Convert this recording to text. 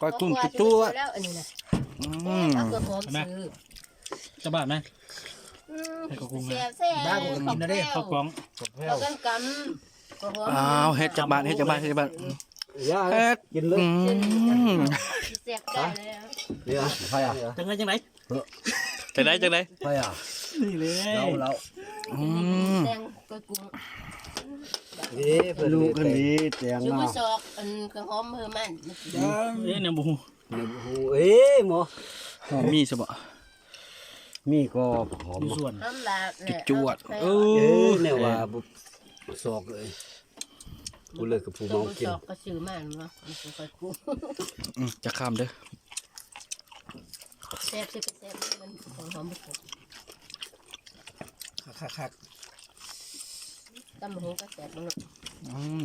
ກ້ອຍກຸ້ງຈົວດໆ ແລ້ວອັນນີ້ນະ ອືມ ເອົາເກືອຫອມຊື້ ຈະບາດໄໝ? ອືມ ໃຫ້ເຂົາປຸງ ແຊບໆ ບ້າ ກູກໍກິນແລ້ວເດ້ ເຂົ້າກ້ອງ ເຂົ້າກັນກຳ ເຂົ້າຫອມ ອ້າວ ເຮັດຈັກບາດ ເຮັດຈັກບາດ ເຮັດຈັກບາດ ຢ່າ ເຮັດ ກິນເລີຍ ອືມ ແຊບໄດ້ແລ້ວ ເດ ໃຜອະ ຈັ່ງໃດຈັ່ງໃດ ຈັ່ງໃດຈັ່ງໃດ ໃຜອະ ນີ້ເລີຍ ເລົ່າ ເລົ່າ ອືມ ແຕງ ກ້ອຍກຸ້ງ ເດ້ ເພິ່ນລູກເພິ່ນເດ້ແຕງ ຊື້ມາ ເນາະ ສອກອັນກະຫອມເພິ່ນມັນ ອືມ ເອີ ແນວບໍ່ຮູ້ ແນວບໍ່ຮູ້ ເອີ ໝໍ ຫອມມີຊະບໍ? ມີກໍຫອມ ຢູ່ສວນ ຫອມຫຼາຍແຫຼະ ຈວດໆ ເອີ ເອີ ແນວວ່າ ເອີ ບໍ່ ສອກເອີຍ ກູເລີຍກັບຜູ້ເມົາກິນ ສອກກໍຊື້ມາເນາະ ມັນບໍ່ຄ່ອຍຄຸ້ມ ອືມ ຈະຄຳເດີ ແຊບຊິແຊບ ມັນຫອມບໍ່ຄົບ ຄັກໆໆ ຕຳບັກຫຸ່ງກໍແຊບເນາະ ອືມ